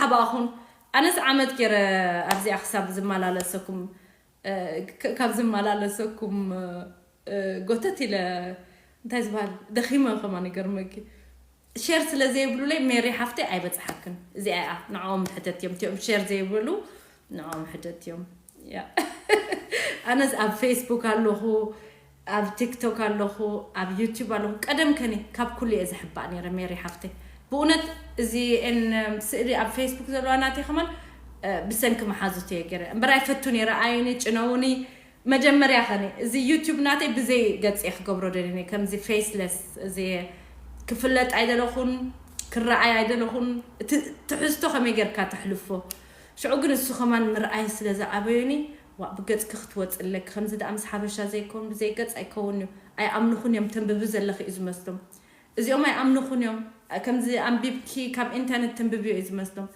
ሓባኹም ኣነስ ዓመት ገይረ ኣብዚኣ ክሳብ ዝመላለሰኩም ካብ ዝመላለሰኩም ጎተት ኢለ እንታይ ዝበሃል ደኺመ ከማን ይገርመኪ። ሸር ስለ ዘይብሉለይ ሜሪ ሓፍተይ ኣይበፅሓክን። እዚኣ እያ ንዕኦም ሕተት እዮም እቲኦም ሸር ዘይብሉ ንዕኦም ሕተት እዮም። ኣነስ ኣብ ፌስቡክ ኣለኹ፣ ኣብ ቲክቶክ ኣለኹ፣ ኣብ ዩቲብ ኣለኹ። ቀደም ከኒ ካብ ኩሉ እየ ዝሕባእ ነይረ ሜሪ ሓፍተይ። ብእውነት እዚ ስእሊ ኣብ ፌስቡክ ዘለዋ ናተይ ከማን ብሰንኪ መሓዙት እየ ገይረ እምበር ኣይፈቱ ነይረ። ኣይኒ ጭነውኒ መጀመርያ ከኒ እዚ ዩቲብ ናተይ ብዘይ ገፅ እየ ክገብሮ ደሊኒ። ከምዚ ፌስለስ እዚ ክፍለጥ ኣይደለኹን፣ ክረኣይ ኣይደለኹን። እቲ ትሕዝቶ ከመይ ጌርካ ተሕልፎ? ሽዑ ግን እሱ ከማን ምርኣይ ስለ ዝኣበዩኒ ዋ ብገፅኪ ክትወፅለኪ ከምዚ ደኣ ምስ ሓበሻ ዘይከውን ብዘይ ገፅ ኣይከውን እዩ። ኣይኣምንኹን እዮም ተንብቢ ዘለኺ እዩ ዝመስሎም። እዚኦም ኣይኣምንኹን እዮም። ከምዚ ኣንቢብኪ ካብ ኢንተርነት ተንብብዮ እዩ ዝመስሎም።